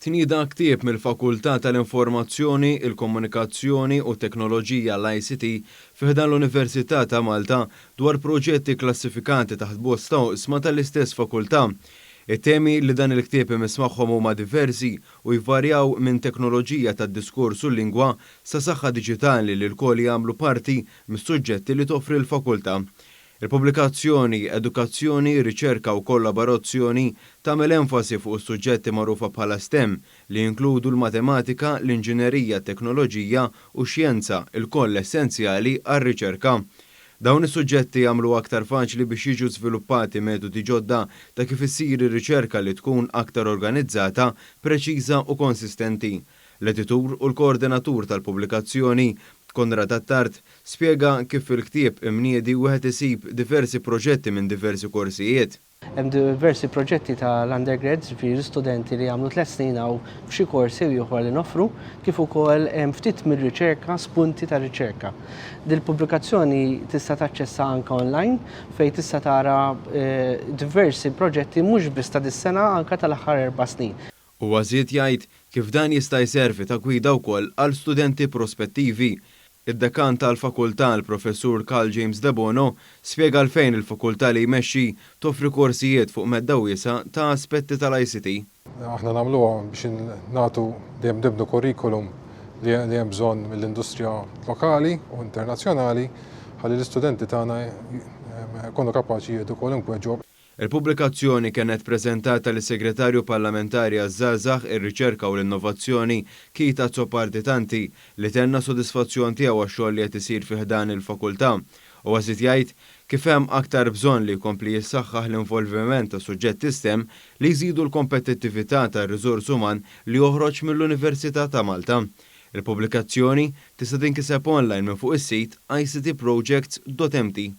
Tnieda ktieb mill-Fakultà tal-Informazzjoni, il-Komunikazzjoni u t-Teknoloġija, l-ICT, fi ħdan l-Università ta' Malta dwar proġetti kklassifikati taħt bosta oqsma tal-istess fakultà. It-temi li dan il-ktieb imiss magħhom huma diversi u jvarjaw minn teknoloġija tad-diskors u l-lingwa sa saħħa diġitali li lkoll jagħmlu parti mis-suġġetti li toffri l-fakultà. Il-pubblikazzjoni Edukazzjoni, Riċerka u Kollaborazzjoni tagħmel enfasi fuq is-suġġetti magħrufa bħala STEM li jinkludu l-matematika, l-inġinerija, t-teknoloġija u x-xjenza, ilkoll essenzjali għar-riċerka. Dawn is-suġġetti jagħmluha aktar faċli biex jiġu żviluppati metodi ġodda ta' kif issir ir-riċerka li tkun aktar organizzata, preċiża u konsistenti. L-editur u l-koordinatur tal-pubblikazzjoni, Konrad Attard, spjega kif fil-ktieb imniedi wieħed isib diversi proġetti minn diversi korsijiet. Hemm diversi proġetti tal-undergrads, ġifieri l-istudenti li jagħmlu tliet snin hawn f'xi kors jew ieħor li noffru, kif ukoll hemm ftit mir-riċerka, spunti ta' riċerka. Dil-pubblikazzjoni tista' taċċessa anke online fejn tista' tara diversi proġetti mhux biss ta' dis-sena anke tal-aħħar erba' snin. Huwa żied jgħid kif dan jista' jservi ta' gwida wkoll għal studenti prospettivi. Id-Dekan tal-Fakultà, il-Professur Karl James Debono, spjega għalfejn il-fakultà li jmexxi toffri korsijiet fuq medda wiesgħa ta' aspetti tal-ICT. Aħna nagħmluha biex nagħtu dejjem nibnu kurrikulum li hemm bżonn mill-industrija lokali u internazzjonali ħalli l-istudenti tagħna jkunu kapaċi jieħdu kwalunkwe job. Il-pubblikazzjoni kenet preżentata lis-Segretarju Parlamentari għaż-Żgħażagħ, ir-Riċerka u l-Innovazzjoni, Keith Azzopardi Tanti, li tenna s-sodisfazzjon tiegħu għax-xogħol li qed isir fi ħdan il-Fakultà. Huwa żied jgħid kif hemm aktar bżonn li jkompli jissaħħaħ l-involviment ta' suġġetti stem li jżidu l-kompetittività tar-riżors uman li joħroġ mill-Università ta' Malta. Il-pubblikazzjoni tista' tinkiseb online minn fuq is-sit ictprojects.mt.